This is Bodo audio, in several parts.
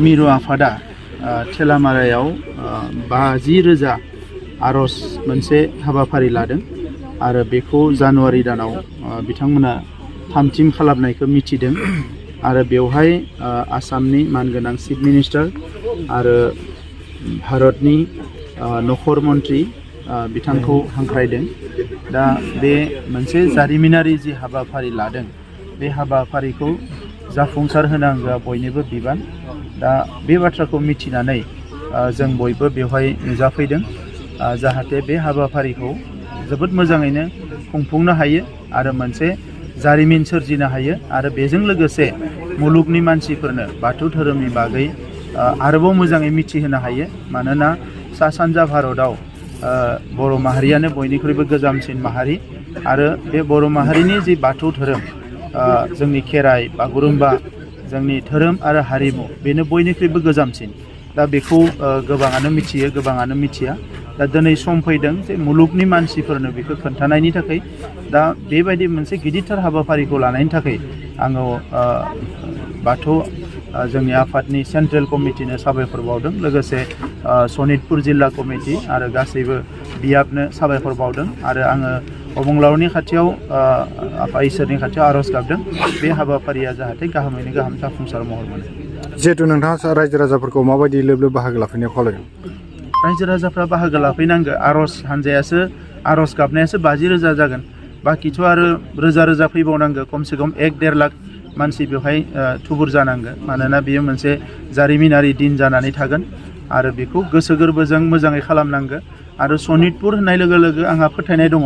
मिरु आफादा थेलामारायाव 50,000 आर'ज मोनसे हाबाफारि लादों आरो बेखौ जानुवारि दानाव बिथांमोना थामथिम खालामनायखौ मिथिदों आरो बेवहाय आसामनि मानगोनां चिफ मिनिस्टार आरो भारतनि नखर मन्त्रि बिथांखौ हांख्रायदों। दा बे मोनसे जारिमिनारि जि हाबाफारि लादों बे हाबाफारिखौ जाफुंसार होनांगौआ बयनिबो बिबान। दा बे बाथ्राखौ मिथिनानै जों बयबो बेवहाय नुजाफैदों जाहाथे बे हाबाफारिखौ जोबोद मोजाङैनो खुंफुंनो हायो आरो मोनसे जारिमिन सोरजिनो हायो आरो बेजों लोगोसे मुलुगनि मानसिफोरनो बाथौ धोरोमनि बागै आरोबाव मोजाङै मिथिहोनो हायो। मानोना सा सानजा भारतआव बर' माहारियानो बयनिख्रुइबो गोजामसिन माहारि आरो बे बर' माहारिनि जि बाथौ धोरोम जोंनि खेराइ बागुरुम्बा जोंनि धोरोम आरो हारिमु बेनो बयनिख्रुइबो गोजामसिन। दा बेखौ गोबाङानो मिथियो गोबाङानो मिथिया। दा दिनै सम फैदों जे मुलुगनि मानसिफोरनो बेखौ खोन्थानायनि थाखाय दा बेबायदि मोनसे गिदिरथार हाबाफारिखौ लानायनि थाखाय आङो बाथौ जोंनि आफादनि सेन्ट्रेल कमिटिनो साबायखर बावदों, लोगोसे सनितपुर जिल्ला कमिटि आरो गासैबो बियाबनो साबायखर बावदों आरो आङो अबंलावरनि खाथियाव आफा इसोरनि खाथियाव आर'ज गाबदों बे हाबाफारिया जाहाथे गाहामैनो गाहाम जाफुंसार महर मोनो। जिहेतु नोंथाङा रायजो राजाफोरखौ माबायदि लोब लोब बाहागो लाफैनायाव खावलायदों? रायजो राजाफ्रा बाहागो लाफैनांगौ। आर'ज हानजायासो आर'ज गाबनायासो 50,000 जागोन, बाखिथ' आरो रोजा रोजा फैबावनांगौ। खमसे खम 1-1.5 लाख मानसि बेवहाय थुबुर जानांगौ। मानोना बेयो मोनसे जारिमिनारि दिन जानानै थागोन आरो बेखौ गोसो गोरबोजों मोजाङै खालामनांगौ। आरो सनितपुर होननाय लोगो लोगो आंहा फोथायनाय दङ,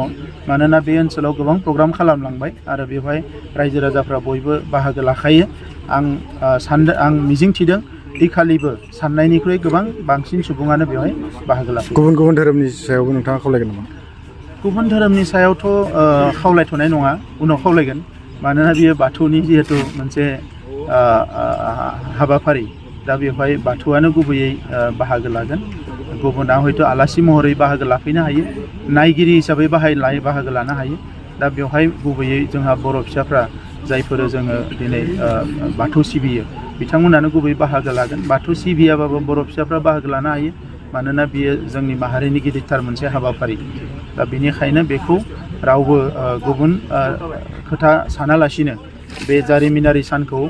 मानोना बे ओनसोलाव गोबां प्रग्राम खालामलांबाय आरो बेवहाय रायजो राजाफ्रा बयबो बाहागो लाखायो। आं मिजिंथिदों इखालिबो साननायनिख्रुइ गोबां बांसिन सुबुङानो बेवहाय बाहागो लाफैयो। गुबुन गुबुन धोरोमनि सायावबो नोंथाङा खावलायगोन नामा? गुबुन धोरोमनि सायावथ' खावलायथ'नाय नङा, उनाव खावलायगोन। मानोना बियो बाथौनि जिहेथु मोनसे हाबाफारि, दा बेवहाय बाथौआनो गुबैयै बाहागो लागोन। गुबुना हयथ' आलासि महरै बाहागो लाफैनो हायो, नायगिरि हिसाबै बाहागो लानो हायो। दा बेवहाय गुबैयै जोंहा बर' फिसाफ्रा जायफोर जोङो दिनै बाथौ सिबियो बिथांमोनानो गुबै बाहागो लागोन। बाथौ सिबियाबाबो बर' फिसाफ्रा बाहागो लानो हायो, मानोना बियो जोंनि माहारिनि गिदिरथार मोनसे हाबाफारि। दा बेनिखायनो बेखौ रावबो गुबुन खोथा सानालासिनो बे जारिमिनारि सानखौ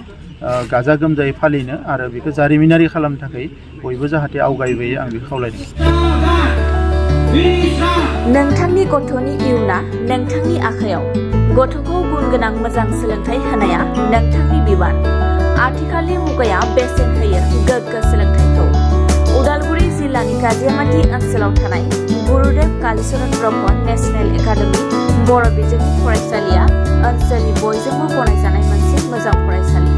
गाजा गोमजायै फालिनो आरो बेखौ जारिमिनारि खालामनो थाखाय बयबो जाहाथे आवगायबोयो आं बेखौ खावलायदों। नोंथांनि गथ'नि इयुना नोंथांनि आखायाव। गथ'खौ गुन गोनां मोजां सोलोंथाइ होनाया नोंथांनि बिबान। आथिखालनि मुगाया बेसेन होयो गोग्गो सोलोंथाइखौ। उदालगुरि जिल्लानि गाजियामाटी ओनसोलाव थानाय गुरुदेव कालीचरण ब्रह्म नेशनेल एकाडेमी बर' बिजोंनि फरायसालिया ओनसोलनि बयजोंबो गनायजानाय मोनसे मोजां फरायसालि।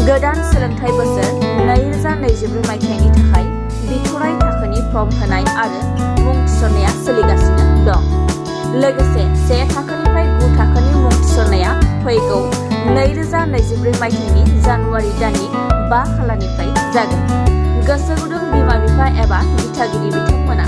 गोदान सोलोंथाइ बोसोर 2024 मायथाइनि थाखाय बिथराइ थाखोनि फर्म होनाय आरो मुं थिसननाया सोलिगासिनो दं। लोगोसे 1 थाखोनिफ्राय 9 थाखोनि मुं थिसननाया फैगौ 2024 मायथाइनि जानुवारि दाननि 5 खालारनिफ्राय जागोन। गोसो गुदुं बिमा बिफा एबा दिथागिरि बिथांमोना